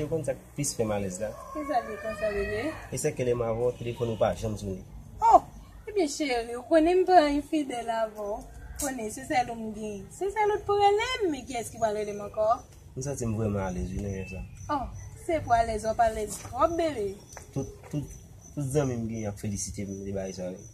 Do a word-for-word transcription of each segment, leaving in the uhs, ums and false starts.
Ou konn sa k plis fè m alèz la? Kisa l ye konsa, bebe? E se ke lè m avè w, telefòn ou pa janm sone. Oh! Ebyen, cheri, ou konnen m pa enfidèl avè w. Konnen, se sèl ou m gen. Se sèl ou t pou rele m, men kiyès ki pral rele m ankò? M santi m vrèman alèz, wi, nan lè sa. Oh, se pou alèz, w ap alèz twòp, bebe. Tout, tout, tout zanmi m genyen ap felisite m de bagay sa yo.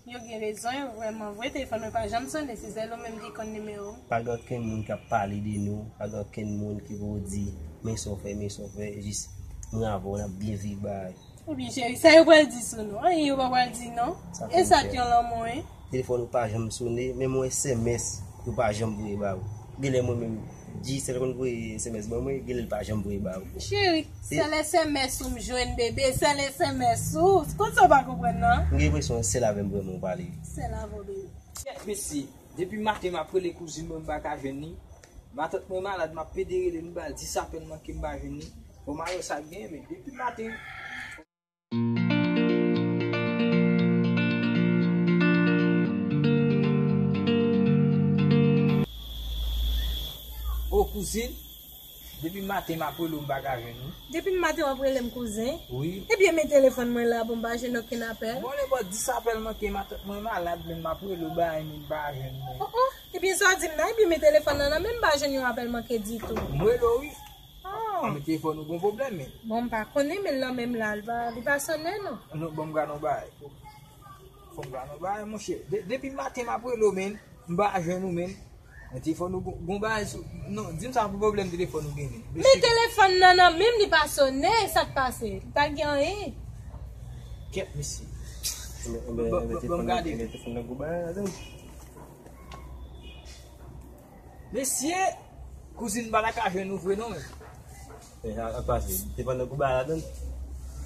Yo gen rezon, yo vrèman vre, telefòn mwen pa janm sone, se sèl ou menm ki konn nimewo m. Pa gen okenn moun k ap pale de nou, pa gen okenn moun ki pou di, men sa w fè, men sa w fè, jis mwen avè w, n ap byen viv bagay. Ebyen, cheri, sa yo pral di sou nou? Anyen yo pa pral di, non. E sa k yon lanmou, wi. Telefòn ou pa janm sone, menm yon S M S, yo pa janm voye ba ou. Genlè mwen menm, G sèl konn voye S M S ban mwen, genlè l pa janm voye ba ou. Cheri, sèl S M S ou m jwenn, bebe, sèl S M S ou. Konn sa w pa konprann, non? M gen enpresyon sèl avè m vrèman w pale. Sèl avè w, bebe. Kèt mesye, depi maten m ap rele kouzin mwen, m pa ka jwenn li. Matant mwen malad, m ap pede rele l, m ba l dis apèl manke, m pa jwenn li. Bon, m a wè sa k genyen, men depi maten. O kouzin, depi maten m ap rele w, m pa ka jwenn ou. Depi maten w ap rele m, kouzen? Wi. Ebyen, men telefòn mwen la, bon, m pa jwenn okenn apèl. Bon, nenpòt dis apèl manke, matant mwen malad, men m ap rele w, bay, men m pa jwenn mwen. Oh, oh. Ebyen, sa w di m nan? Ebyen, men telefòn nan nan men m, m pa jwenn yon apèl manke ditou. M rele w, wi. Oh. A, men telefòn ou gon pwoblèm, men. Bon, m pa konnen, men l nan men m la, li pa, li pa sone, non. Non, bon, m gade yon bagay. Fò m gade yon bagay, monchè. De-, depi maten m ap rele w, men, m pa jwenn ou, men. Men telefòn ou gon, gon bagay sou, non, di m sa pou pwoblèm telefòn ou gen, men. Men telefòn nan nan men m, li pa sone, sa k pase? Li pa gen anyen. Kèt, mesye. Bon, bon, bon, gade. Mesye, kouzin m pa ta ka jwenn ou vre non, men. E, a, a pase. Te pandan kou ba ladan.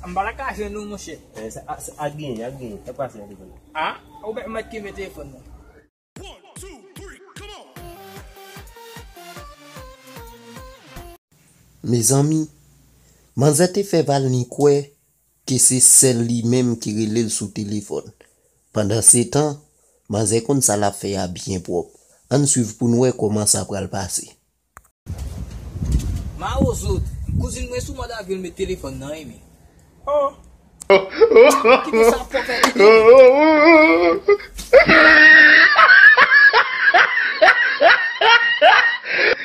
M pa ta ka jwenn ou, monchè. E, sa, a, sa, a genyen, a genyen. A pase, a genyen. A, ou mèt, mèt kenbe telefòn nan. Mezanmi, manzè te fè Valny kwè ke se sèl li menm ki rele l sou telefòn. Pandansetan, manzè konn sa l ap fè a byen pwòp. Ann swiv pou n wè kòman sa pral pase. Mawozo, kouzin mwen sou mòd avyon l met telefòn nan, wi, men. Oh! Kite sa pwòp fè tete.